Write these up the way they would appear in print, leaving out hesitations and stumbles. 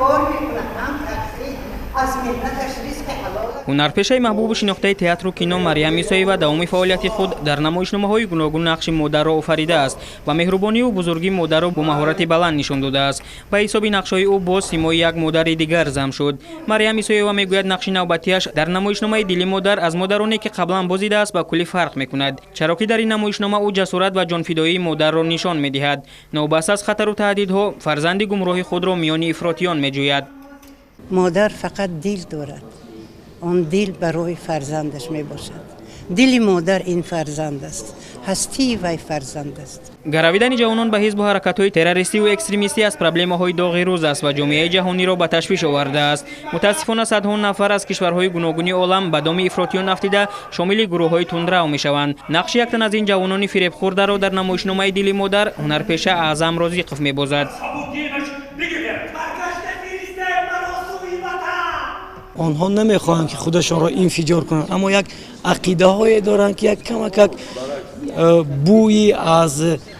кор мекунад, ҳам такси, аз меҳнаташ ризқи ҳалол. Ҳунарпешаи маҳбубу шинохтаи театру кино Марьям Исоева давоми фаъолияти худ дар намоишномаҳои гуногун нақши модарро офаридааст ва меҳрубонию бузургии модарро бо маҳорати баланд нишон додааст. Ба ҳисоби нақшҳои ӯ боз симои як модари дигар зам шуд. Марьям Исоева мегӯяд, нақши навбатиаш дар намоишномаи «Дили модар» аз модароне, ки қаблан бозидааст, ба куллӣ фарқ мекунад, чаро ки дар ин намоишнома ӯ ҷасорат ва ҷонфидоии модарро нишон медиҳад. Новобаста аз хатару таҳдидҳо, фарзанди гумроҳи худро миёни ифротиён меҷӯяд. Модар фақат дил дорад, он дил барои фарзандаш мебошад. Дили модар ин фарзанд аст, ҳастии вай фарзанд аст. Гаравидани ҷавонон ба ҳизбу ҳаракатҳои террористиву экстремистӣ аз проблемаҳои доғи рӯз аст ва ҷомеаи ҷаҳониро ба ташвиш овардааст. Мутаассифона, садҳо нафар аз кишварҳои гуногуни олам ба доми ифротиён афтида, шомили гурӯҳҳои тундрав мешаванд. Нақши яктан аз ин ҷавонони фиребхӯрдаро дар намоишномаи «Дили модар» ҳунарпеша Аъзам Розиқов мебозад. Онҳо намехоҳанд, ки худашонро инфиҷор кунанд, аммо як ақидаҳое доранд, ки як камакак бӯи аз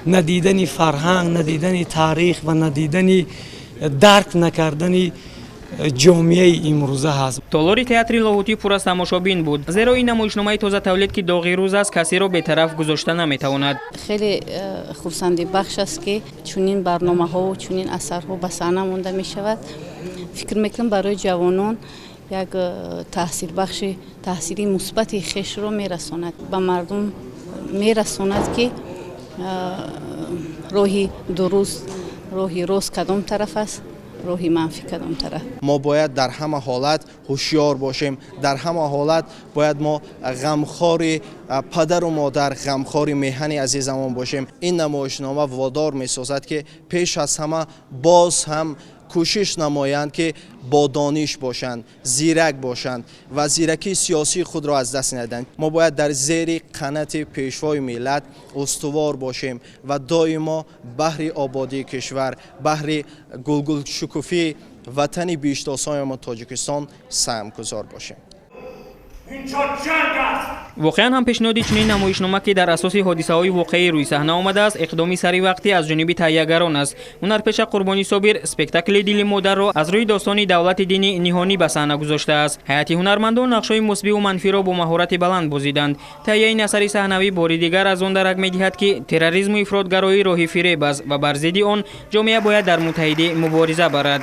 надидани фарҳанг, надидани таърих ва надидани дарк накардани ҷомеаи имрӯза ҳаст. Толори театри Лоҳутӣ пур аз тамошобин буд, зеро ин намоишномаи тозатавлид, ки доғи рӯз аст, касеро бетараф гузошта наметавонад. Хеле хурсандибахш аст, ки чунин барномаҳову чунин асарҳо ба саҳна монда мешавад. Фикр мекунам, барои ҷавонон як таъсирбахши таъсири мусбати хешро мерасонад, ба мардум мерасонад, ки роҳи дуруст, роҳи рост кадом тараф аст, роҳи манфӣ кадом тараф. Мо бояд дар ҳама ҳолат ҳушёр бошем, дар ҳама ҳолат бояд мо ғамхори падару модар, ғамхори меҳани азизамон бошем. Ин намоишнома водор месозад, ки пеш аз ҳама боз ҳам кӯшиш намоянд, ки бо дониш бошанд, зирак бошанд ва зиракии сиёсии худро аз даст надиҳанд. Мо бояд дар зери қанати Пешвои миллат устувор бошем ва доимо баҳри ободии кишвар, баҳри гулгулшукуфии ватани биҳиштосоямон Тоҷикистон саҳмгузор бошем. Воқеан ҳам, пешниҳоди чунин намоишнома, ки дар асоси ҳодисаҳои воқеӣ рӯи саҳна омадааст, иқдоми саривақтӣ аз ҷониби таҳиягарон аст. Ҳунарпеша Қурбони Собир спектакли «Дили модарро» аз рӯи достони Давлати дини ниҳонӣ ба саҳна гузоштааст. Ҳайати ҳунармандон нақшҳои мусбиву манфиро бо маҳорати баланд бозиданд. Таҳияи ин асари саҳнавӣ бори дигар аз он дарак медиҳад, ки терроризму ифротгароӣ роҳи фиреб аст ва бар зидди он ҷомеа бояд дар муттаҳидӣ мубориза барад.